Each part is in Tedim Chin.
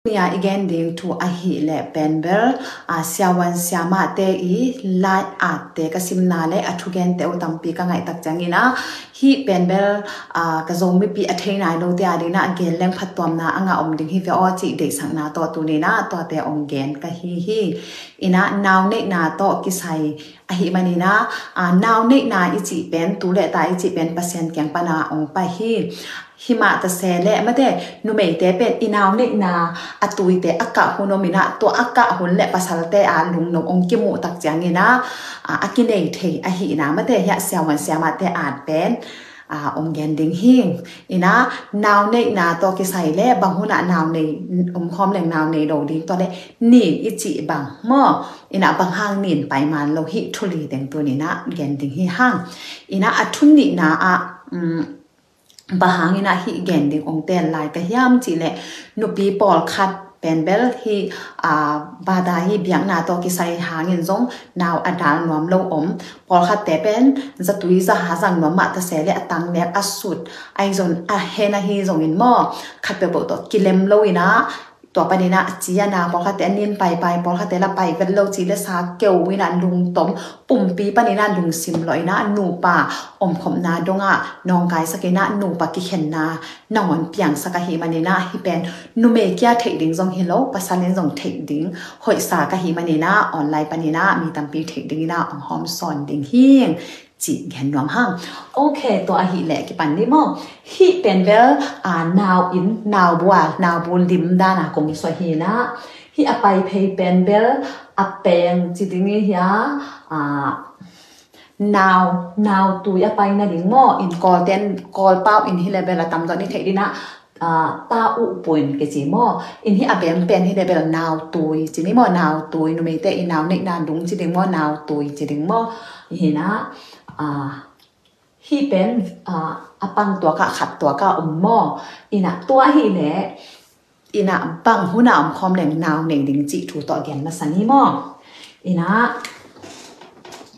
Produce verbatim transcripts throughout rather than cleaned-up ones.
Nia i gen ding thu ahih leh pen bel, a, siavuan siamahte i lai atte ka simna le a thugente uh tampi ka ngaih tak ciangin ah, hih pen bel, a, ka Zomi pi a thei nai lote a dingin ah gen leng phattuamna a ngah om ding hi ve aw cih deihsakna tawh tuni-in ah tuate hong gen ka hi hi. Ina, nau neihna tawh kisai ahih manin ah, a, nau neihna i cih pen, tu le ta i cih pen Pasian kiang pan a hong pai hi. Himah ta se leh, mate, numeite pen i nau neihna a tuite a kah hun om in ah, tua a kah hun le pasalte a lungno hong kimuh tak ciangin ah, a, a kinei thei ahihna, mate, hiah siavuan siamahte at pen, a, hong gen ding hi. Ina, nau neihna tawh kisai le bang hun ah nau nei, om khawm leng nau nei lo ding, tua le nin i cih bang maw. Ina, bang hang nin pai man lo, hih thu li teng tuni-in ah gen ding hi hang. Ina, a thu nihna ah, um, bang hangin ah hih gen ding hong teel lai ka hiam cih leh, nupi pawlkhat pen bel hih, a, bada hih biakna tawh kisai hangin zong nau a dal nuam lo om. Pawlkhatte pen zatui zaha zang nuam mah ta se leh a tangnek a sut, ahi zong a hen ahi zongin maw, khat peuhpeuh tawh kilem lo in ah, tua panin ah a ci a na, pawlkhatte a nin paipai, pawlkhatte la pai vet lo ci le sa keu in ah lungtom, pumpi panin ah lungsim lawh in ah nupa omkhopna dongah nawngkaisak in ah nupa kikhenna nangawn piangsak ahih manin ah, hih pen numei kia theih ding zong hi lo, pasal in zong theih ding hoihsa ka hih manin ah online panin ah mi tampi theih dingin ah hong hawmsawn ding hi. Cih gen nuam hang. Ok, tua ahih leh kipan ni maw. Hih pen bel, a, nau inn, nau bua, nau bu lim dan a kong suah hi in ah. Hih a pai phei pen bel, a peng ci ding hi a, a, nau, nau tui a paina ding maw. In Kawlten, Kawl pau in hi leh bel a tamzaw in i theih ding ah, a, ta uh puin kici maw. In hih a beng pen hi leh bel nau tui ci ni maw, nau tui, numeite i nau neihna dung ci ding maw, nau tui ci ding maw. Hi in ah, a, hih pen, a, a pang tuak ah khat tuak ah om maw. Ina, tua ahih leh, ina, bang hun ah om khawm leng nau nei ding cih thu tawh gen masa ni maw. Ina,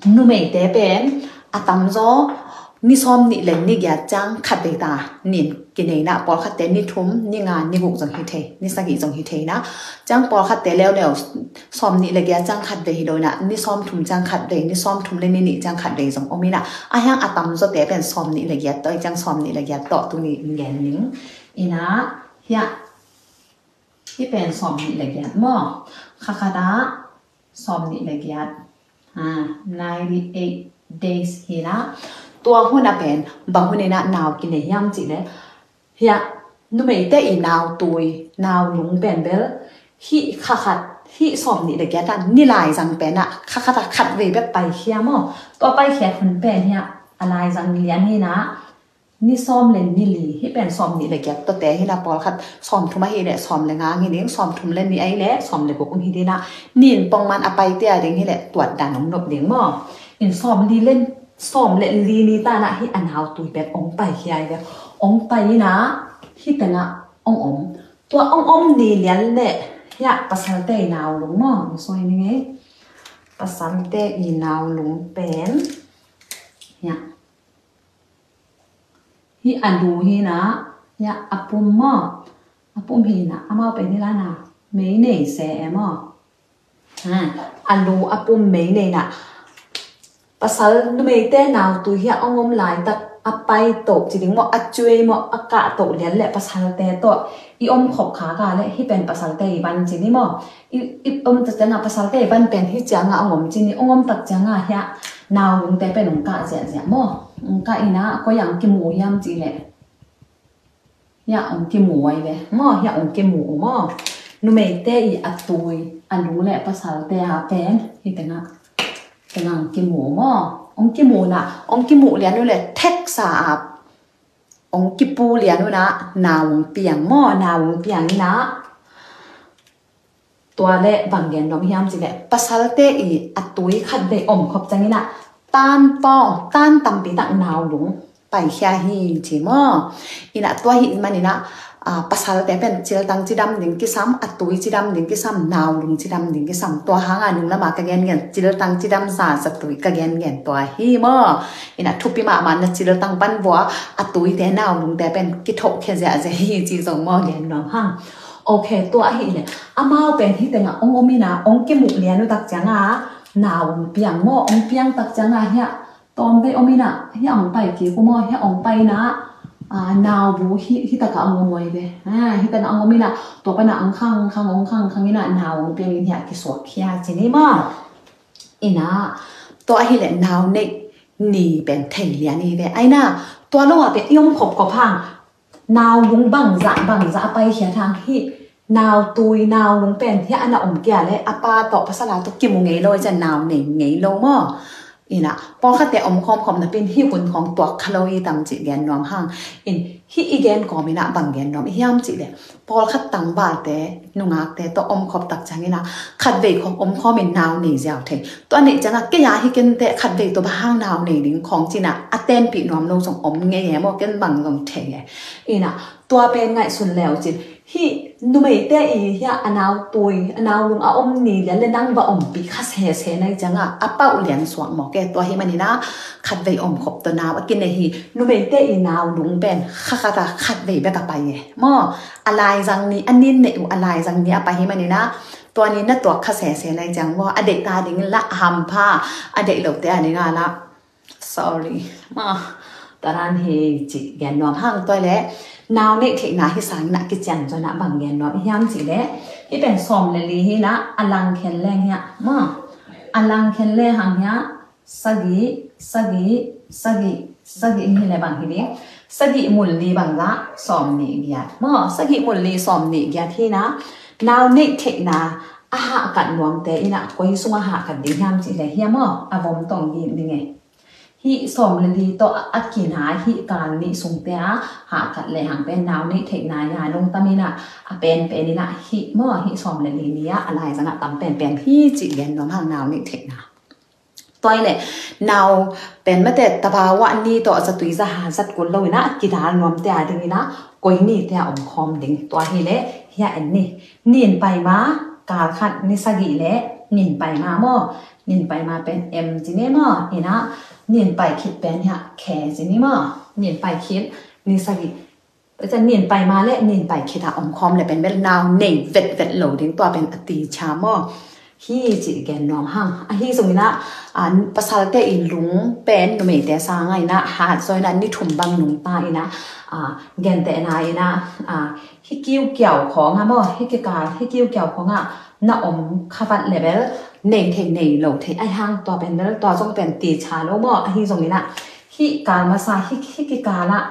numeite pen a tamzaw ni sawm nih le ni giat ciang khat vei ta nin kinei in ah, pawlkhatte ni thum, ni nga, ni guk zong hi thei, ni sagih zong hi thei in ah. Ciang pawlkhatte leuleu sawm nih le giat ciang khat vei hi lo in ah, ni sawm thum ciang khat vei, ni sawm thum le ni nih ciang khat vei zong om in ah. A hiang a tamzawte pen sawm nih le giat tawh, ciang sawm nih le giat tawh tuni in gen ning. Ina, hiah, hih pen sawm nih le giat maw. Kha khat ah sawm nih le giat, a, ninety eight days hi in ah. Tua hun ah pen bang hun in ah nau kinei hiam cih leh, hiah, numeite i nau tui, nau lung pen bel, hih kha khat, hih sawm nih le giat ah ni lai zang pen ah kha khat ah khat vei bek paikhia maw. Tua paikhiat hun pen hiah, a lai zang lian hi in ah, ni sawm le ni li, hih pen sawm nih le giat tawh te hi in ah, pawlkhat sawm thum ahih leh sawm le nga hi ding, sawm thum le nih ahih leh sawm le guk hi ding in ah, nin pongman a paite a ding hi leh tuat dan hong nop ding maw. In sawm li le, sawm le li ni tan ah hih a nau tui pen hong paikhia hi ve. Hong pai in ah, hih teng ah hong om. Tua hong om ni lian leh, hiah, pasalte i nau lung maw. Hong soi ni ngei. Pasalte i nau lung pen, hiah, hih a lu hi in ah, hiah, a pum maw. A pum hi in ah, amau pen hi lai in ah, mei nei se e maw. Ha, a lu a pum mei nei in ah. Pasal numeite nau tui hiah hong om laitak a pai toh ci ding maw, a cuai maw, a kah toh lian leh pasalte tawh i om khop kha ka leh, hih pen pasalte i van ci ni maw. I, i om tak ciang ah pasalte i van pen hih ciang ah hong om ci ni, hong om tak ciang ah hiah nau lungte pen hong kah ziahziah maw. Hong kah in ah, koi ah hong kimu hiam cih leh, hiah hong kimu ahi ve maw, hiah hong kimu uh maw. Numeite i a tui, a lung le pasalte a pen, hih teng ah, teng ah hong kimu uh maw. Hong kimu in ah, hong kimu lian uh leh theksa ah hong kipu lian uh in ah, nau hong piang maw, nau hong piang in ah. Tua leh bang gen nuam hiam cih leh, pasalte i a tui khat vei om khop ciangin ah, tan pawng, tan tampi tak nau lung paikhia hi ci maw. In ah tua ahih manin ah, a, pasalte pen ciltang cidam ding kisam, a tui cidam ding kisam, nau lung cidam ding kisam. Tua hang ah nung lam ah ka gengen, ciltang cidam za, zatui ka gengen tua hi maw. In ah thupi mahmah na, ciltang pan vua a tuite, nau lungte pen kithohkhia ziahziah hi ci zong maw, gen nuam hang. Ok, tua ahih leh amau pen hih tengah ong om in ah, ong kimuh lian uh tak ciangah nau ong piang maw, ong piang tak ciangah hiah tawmvei om in ah, hiah ong pai kik uh maw, hiah ong pai in ah, ah, nau bu hih, hih takah ong om uh hi ve. Ah, hih takah ong om in ah, tua pan ah ong khang khang, ong khang khang in ah, nau ong piang in hiah kisuak khia ci ni maw. In ah, tua ahih leh nau neih ni pen thei lian hi ve. Ai na, tua lo ah pen i om khopkhop hang, nau lung bangzah bangzah a pai khia thang hih, nau tui, nau lung pen hiah a na om kia leh a pa tawh, pasal a tawh kimu ngei lo, i cian nau nei ngei lo maw. In ah, pawlkhatte om khawmkhawm napi in hih hun khawng tuak kha lo hi tam cih gen nuam hang. In, hih i gen kawm in ah bang gen nuam i hiam cih leh, pawlkhat tangvalte, nungakte tawh om khop tak ciang in ah, khatvei khawng om khawm in nau nei ziau thei. Tua neih ciangah kei a hi kenteh khatvei tawh bang hang nau nei ding khawng ci in ah, a tenpih nuam lo zong om ngei e maw, ken bang zong thei e. In ah, tua pen ngaihsun le uh cin. Hih numeite i hiah a nau tui, a nau lung a om ni lian leh nang va ompih kha sese na i ciangah a pau lian suak mawk e. Tua hih man in ah khatvei om khop tawh nau a kinei hi. Numeite i nau lung pen kha khat ah khatvei bek a pai e maw. A laizang ni, a nin neih uh a laizang ni a pai hih man in ah, tua ni na tuak kha sese na i ciang maw, a deih ta ding in lah hampha, a deih lote a ding ah lah sorry maw. Tua dan hi cih gen nuam hang. Tua leh nau neih theihna hih sang in ah kician zaw in ah bang gen nuam i hiam cih leh, hih pen sawm le li hi in ah, a lang khen leng hiah maw, a lang khen leng hang hiah sagih, sagih, sagih, sagih hi leh bang hi ding, sagih mun li bangzah sawm nih giat maw, sagih mun li sawm nih giat hi in ah, nau neih theihna a hahkat nuamte in ah koi sungah hahkat ding hiam cih leh, hiah maw, a vom tawh ong gik ding e. Hih sawm le li tawh a kina hih kal nih sungte ah hahkat lehang pen nau neih theihna ya lungtam in ah, a penpen in ah hih maw, hih sawm le li ni ah a laizang ah tam penpen hi cih gen nuam hang, nau neih theihna. Tua hi leh nau pen mate tabawa ni tawh zatui zaha zat kul lo in ah kidal nuamte a ding in ah koi nite ah om khawm ding. Tua hi leh hiah en ni. Nin pai ma, kal khat ni sagih leh nin pai ma maw. Nin pai ma pen M ci ni maw. In ah nin pai khit pen hiah K ci ni maw. Nin pai khit ni sagih. Tua ciang nin pai ma leh nin pai khit ah om khawm leh pen bel nau nei vetvet lo ding, tua pen a ticha maw. Hi cih gen nuam hang. Ahi zongin ah, ah, pasalte i lung pen numeite sangah in ah hat zaw in ah ni thum bang nungta in ah, ah, gentehna in ah, ah, hih kiukiau khawng ah maw, hih kikal, hih kiukiau khawng ah na om kha vat leh bel nei thei nei lo thei. Ahi hang tua pen bel, tua zong pen ticha lo maw. Ahi zongin ah hih kal masa, hih, hih kikal ah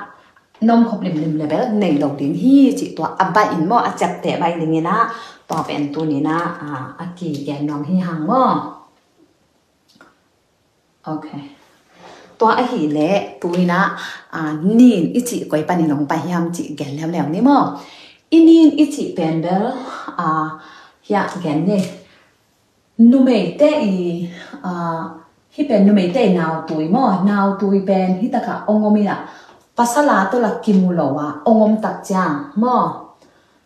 na om khop limlim leh bel nei lo ding hi cih tua a baih in maw, a ciapteh baih ding in ah, tua pen tuni in ah, ah, a kigen nuam hi hang maw. Ok. Tua ahih leh tu in ah, ah, nin i cih koi panin ong pai hiam cih gen leuleu ni maw. I nin i cih pen bel, ah, hiah gen ni. Numeite i, ah, hih pen numeite i nautui maw. Nautui pen hih takah ong om in ah, pasal a tawh lah kimu lo a ong om tak ciang maw.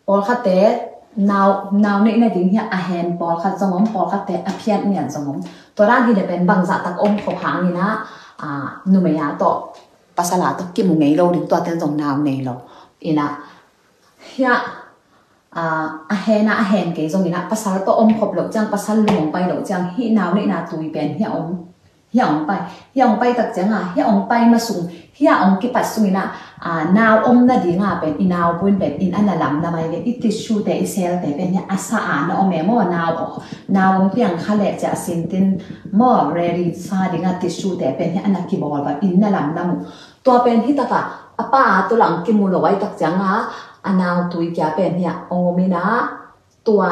Pawlkhatte nau, nau neih nading hiah a hen pawlkhat zong om, pawlkhatte a phiat ngiat zong om. Tua dan hi leh pen bangzah tak om khop hang in ah, ah, numei a tawh pasal a tawh kimu ngei lo ding, tuate zong nau nei lo. In ah hiah, ah, a hen ah, a hen kei zongin ah pasal tawh om khop loh ciang, pasal lum ong pai loh ciang hih nau neihna tui pen hiah om. Hiah ong pai, hiah ong pai tak ciang ah, hiah ong pai ma sung, hiah ong kipat sungin ah, ah, nau om nading ah pen i nau buin pen inn a na lamlam ahi ve. I tissue te, i cell te pen hiah a sa a na om e maw. Nau, nau ong piang kha leh ciah sintin maw, ready sa ding ah tissue te pen hiah a na kibawl vat, inn na lamlam uh. Tua pen hih takah a pa a tawh lah ong kimu lo a, hih tak ciang ah a nautui kia pen hiah ong om in ah, tua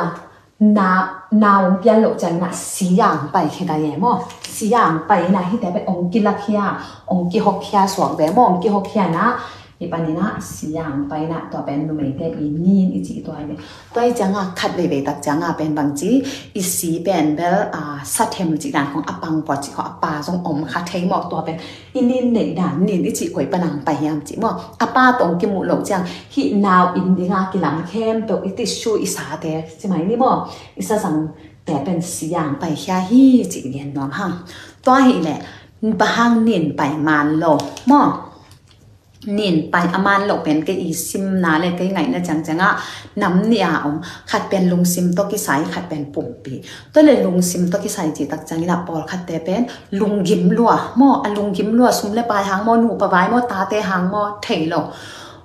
na, nau ong pian loh ciangin ah si a ong pai khit a hi e maw. Si a ong pai in ah hihte pen ong kilak khia, ong kihawk khia suak ve maw, ong kihawk khia in ah, hih panin ah si a ong pai in ah, tua pen numeite i nin i cih tua hi ve. Tua hi ciang ah khat veivei tak ciang ah pen bangci, i si pen bel, ah, sathem cih dan khawng, a pang pua cih khawng, a pa zong om kha thei maw. Tua pen i nin neih dan, nin i cih koi pan a ong pai hiam cih maw. A pa tawh ong kimuh loh ciang hih nau inn ding a kilam khempeuh, i tissue, i sate ci mai ni maw, i sazangte pen si a ong pai khia hi cih gen nuam hang. Tua ahih leh bang hang nin pai man lo maw. Nin pai a man loh pen kei i simna le kei ngaihna ciangciang ah nam nih a om. Khat pen lungsim tawh kisai, khat pen pumpi. Tua le lungsim tawh kisai cih tak ciangin ah pawlkhatte pen lunggim lua maw, a lunggim lua, sum le pai hang maw, nupa vai maw, tate hang maw, thei lo.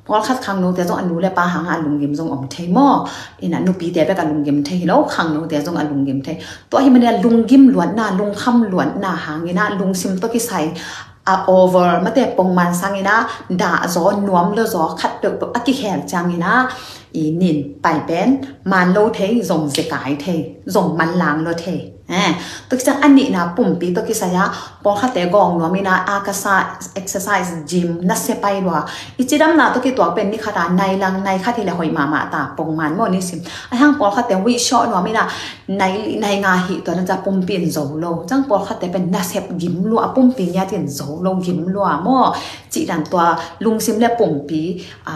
Pawlkhat khangnote zong a nu le pa hang a lunggim zong om thei maw. Ina nupite bek a lunggim thei hi lo, khangnote zong a lunggim thei. Tua hi mania lunggim luatna, lungkham luatna hangin ah lungsim tawh kisai a over mate pongman sangin ah dah zaw, nuam lo zaw, khat peuhpeuh a kikhel ciangin ah i nin pai pen man lo thei, zong zekai thei, zong manlang lo thei. Eh, tua kisang a nihna pumpi tawh kisai ah pawlkhatte gawng nuam in ah a ka sa exercise, gym, nasia pai lua. I cidamna tawh kituak pen ni khat a nai lang, nai khat hi le hoih mahmah ta, pongman maw nisim. A hang pawlkhatte wih short nuam in ah nai, nai nga hi tua na ca pumpi in zo lo. Cang pawlkhatte pen nasep gim lua, a pumpi ngiat in zo lo, gim lua maw. Cih dan tua lungsim le pumpi a,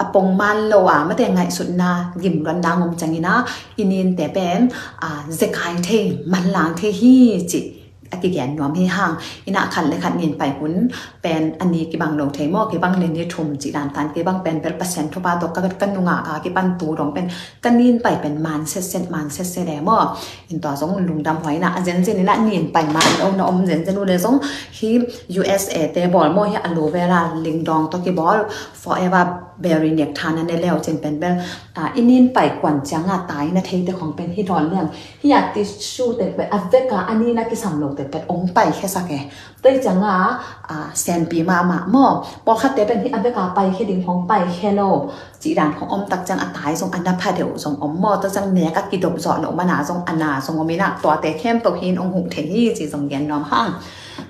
a pongman lo a mate ngaihsutna gim luan dang om ciangin ah i ninte pen a, zekai thei, manlang thei hi cih a kigen nuam hi hang. Ina khat le khat nin pai hun pen a ni kibang lo thei maw, kibang le ni thum cih dan tan, kibang pen bel Pasian thupha tawh ka, ka nungah ka kipan tu dong pen ka nin pai pen man setset, man setset e maw. In tua zong lungdam huai ina a zenzen ina nin pai man lo na om zenzen uh le zong hi U S A te bawl maw, hi a lo vela lingdong tawh kibawl Forever Berry Nectar na ne leu cin pen bel a, i nin pai kuan ciang a tai na theite khong pen hi dawn leng. Hi a tissue te pen a veka a ni na kisam lo te pen ong pai khe sak e. Tei ciang a, a, senpi mahmah maw. Pawlkhatte pen hi a veka pai khe ding khong pai khe lo. Cih dan khong om tak ciang a tai zong a na pha deuh zong om maw. Tua ciang nek a kidop zawh loh mana zong a na zong om ina tuate khempeuh hi in ong huh thei hi cih zong gen nuam hang.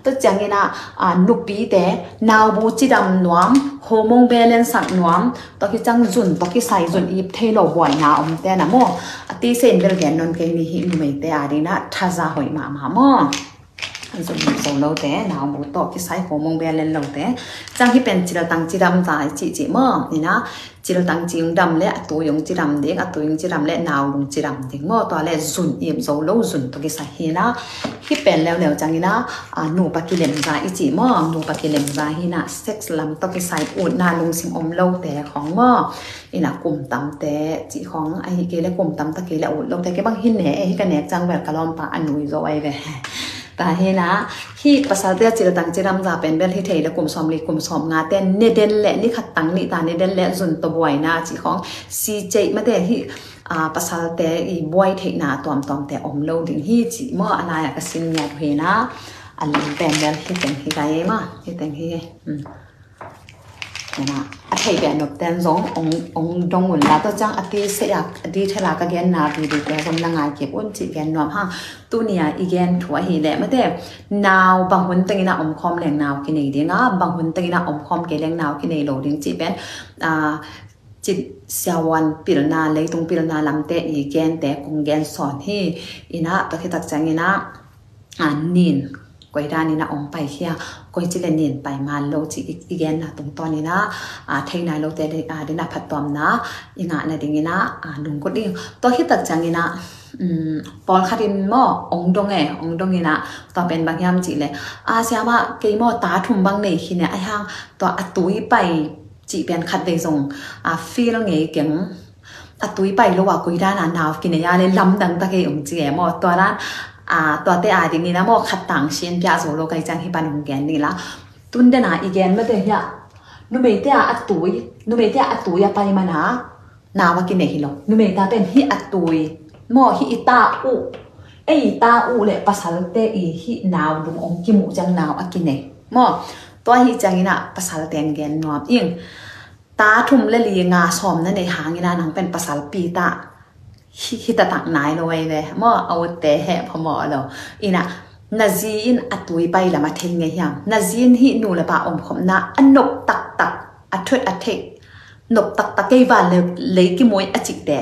Tua ciangin ah, a, nupite, naubu cidam nuam, hormone balance sak nuam, tua kicang zun, tua kisai zun ip thei lo buaina omte na maw. A ti se in bel gen non kei ni hi numeite a ding na thaza hoih mahmah maw. Zun ip zo lote, naubu tawh kisai hormone balance lote. Cang hi pen ciltang cidam zai cihcih maw. Ina, ciltang ci ung dam le a tui ung cidam ding, a tui ung cidam le nau lung cidam ding maw. Tua le zun ip zo lo, zun tawh kisai hi na. Hi pen leuleu ciangin ah, a, nupa kilemza i cih maw, nupa kilemza hi na, sex lam tawh kisai utna lungsim om lote khong maw. Ina kum tamte cih khong, ahi kei le kum tamta kei le ut lote kei bang hi ne, eh, hi ka nek ciang bel ka lawmpa a nui zo ai ve. Ta hi na, hi pasalte a ciltang cidam za pen bel hi thei le kum sawm li kum sawm ngate ne den le ni khat tang ni ta ne den le zun tawh buaina cih khong si ceih mate hi, a, pasalte i buai theihna tuamtuamte om lo ding hi cih maw a lai-ah ka sin ngiat uh hi na, a lim pen bel hi teng hi gai ma, hi teng hi. Hmm. Ina, a thei beh nop ten zong ong, ong dong un la tua ciang a ti se a, a ti thela ka gen na video te zong na ngai kik un cih gen nuam hang. Tuni a i gen thu ahi le mate nau bang hun tengin a om khawm leng nau kinei ding a, bang hun tengin a om khawm kei leng nau kinei lo ding cih pen, a, cit siawan pilna, leitung pilna lamte i gente kong gen sawn hi. Ina, tua khitak ciangin a, a, nin koi danin a om pai hia, koi ci le nin pai man lo ci i, i genna tungtawnin a, a, thei nai lote di, a, dina phattuamna i ngahna dingin a, a, lungkut ding. Tua khitak ciangin a, um, pawlkhatin maw, ong dong e, ong dongin a, tua pen bang hiam ci le, a, siama kei maw ta thum bang nei hi ne, a hiang tua a tui pai cih pen khat vei zong, a, feel ngei keng. A tui pai lo a koi dan a nau kinei a le lamdang ta kei ong ci e maw. Tua dan, a, tuate a dingin a maw khat tang sin pia zo lo kai ciang hi pan ong gen ni la. Tun den a i gen mate hia. Numeite a a tui, numeite a a tui a pai man a nau a kinei hi lo. Numeita pen hi a tui maw, hi i ta uh. Ei i ta uh le pasalte i hi nau lung ong kimuh ciang nau a kinei maw. Tua hi ciangin a pasalte ang gen nuam ing. Ta thum le li nga sawm na nei hangin a nang pen pasal pi ta hi, hi ta tak nai lo ei ve maw, a utte he phamawh lo. Ina, na zi in a tui pai lam a thei ngei hiam? Na zi in hi nu le pa omkhopna a nop taktak, a thuat a theih, nop taktak kei van le lei kimuai a cihte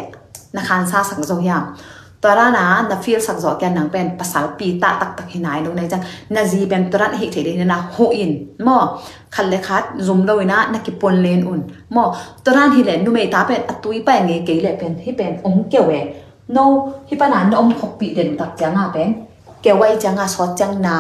na khansa sak zo hiam? Tua dana na feel sak zawh kia nang pen pasal pi ta taktak hi nai lo nei ciang na zi pen tua dan a hih theih ding na huh in maw, khat le khat zum lo ina na kipon len un maw. Tua dan hi le numei ta pen a tui pai ngei kei le pen hi pen om keu e. No hi pana na om khop pi den tak cianga pen keu ai cianga sawt ciang na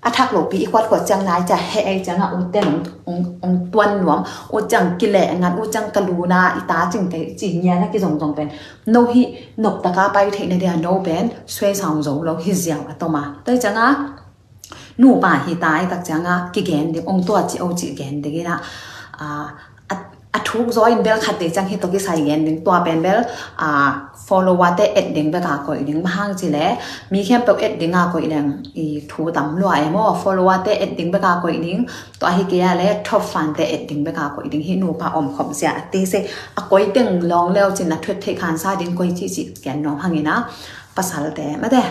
a thak lopi i khuat khuat ciang nai cia he ei cianga ut ten ong, ong, ong tuan nuam, ut ciang kileh ngat, ut ciang ka luna i ta cing te ci ngia na kizong zong pen no hi nop taka pai theih na dia no pen suai sang zo lo hi ziau a toma. Tua cianga nupa hi ta i tak cianga kigen ding, ong tua ci o ci gen ding ina, a, a, a thuk zaw in bel khat te ciang hi to kisai gen ding, tua pen bel, a, follower te et ding beka koih ding, mahang ci le mi khempeuh et dinga koih leng i thu tam lua e maw, follower te et ding beka koih ding, tua hi kei a le top fan te et ding beka koih ding hi nupa om khop zia a ti se, a koi teng long leu cin a thuet theih khansa ding koi ci ci gen nuam hangina, pasal te mate,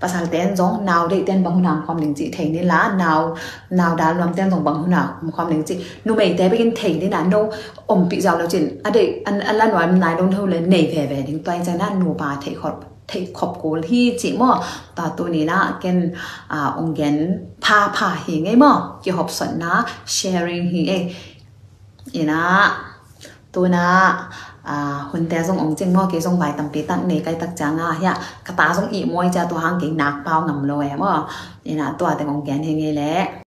pasal ten zong nau deih ten bang huna om khawm ding ci thei ni la, nau, nau dal nuam ten zong bang huna om khawm ding ci, numei te bekin thei ni na, no om pi zau lo cin, a deih, an, an la nuam nai lo no le nei ve ve ding, tua i cana nupa thei khop, thei khop kul hi ci maw, ta tu ni na, ken, a, ong gen pha pha hi ngei maw, kihop sot na, sharing hi e, ina, tuna, a, hunte zong ong cing maw, kei zong vai tampi tak nei kai tak cianga hia, ka ta zong i mawi cia tua hang kei nak pau ngam lo e maw, ina, tua teng ong gen hi ngei le.